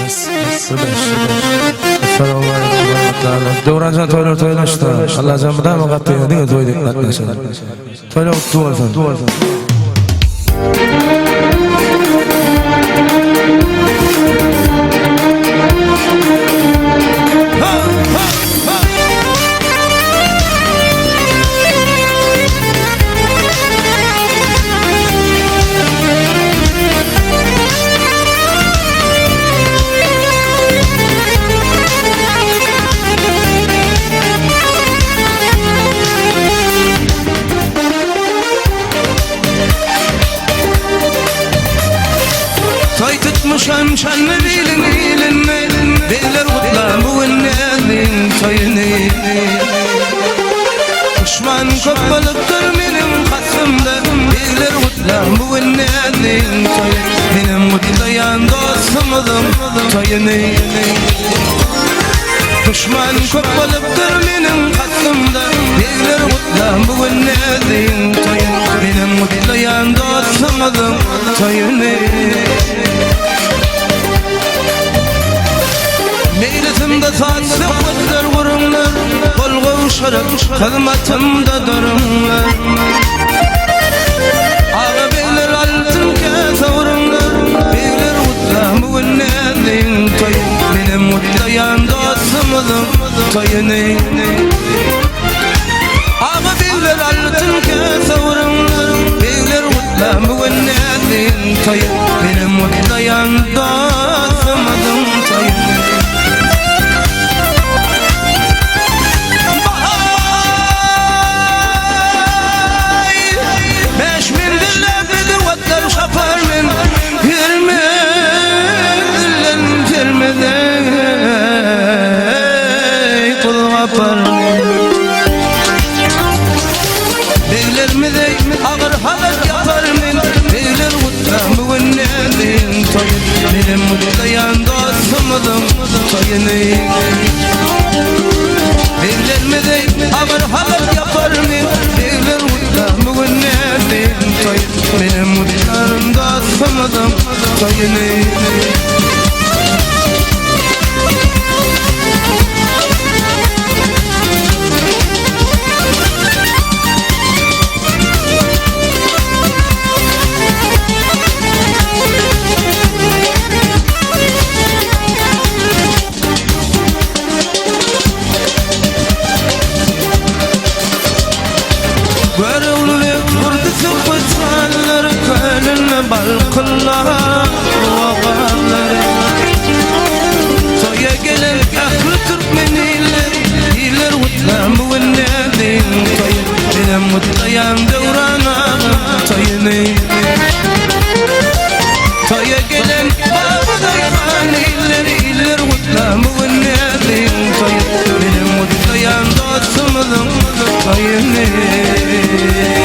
Assalamualaikum warahmatullahi Döwranjan toýlar toýlaşdy. Allajan mydama gapyňa diňe toý diýip gatnaşar. Toýlar gutly bolsun. Toý tutmuşam şanly bilin ilinde Begler gutla bu gün näziň toýuny Duşman köp bolupdyr meniň kasymda Begler gutla bu gün näziň toýy Menem gutlaýan dostumyzyň toýuny Duşman köp bolupdyr meniň kasymda Begler gutla bu gün näziň toýy Menem gutlaýan dostumyzyň toýuny Mejlisimde saz söhbetler guruňlar Gol gowşuryp hyzmatymda duruňlar Aga begler altyn käse uruňlar Begler gutla bu gün näziň toýy Menem gutlaýan dostumyzyň toýuny Aga begler altyn käse uruňlar Begler gutla bu gün näziň toýy Menem gutlaýan dostumyzyň toýuny Baý! Bäş menzille bedew atlar çapar men Her menzilden termede Kul gapar men Beglerimize agyr halat ýapar men Begler gutla bu gün näziň toýy Menem gutlaýan dostumyzyň toýuny Beglerimize agyr halat ýapar men Begler gutla bu gün näziň toýy Menem gutlaryn dostumyzyň toýuny. Görogly gurdy söhbet-hallar, Kölünde balkyllar ogallar. Toýa gelen ähli türkmen iller, Iller gutlan bu gün näziň toýy, Menem gutlaýan Döwran agaň toýuny. Toýa gelen baba daýhan iller, Iller gutlan bu gün näziň toýy, Menem gutlaýan dostumyzyň toýuny.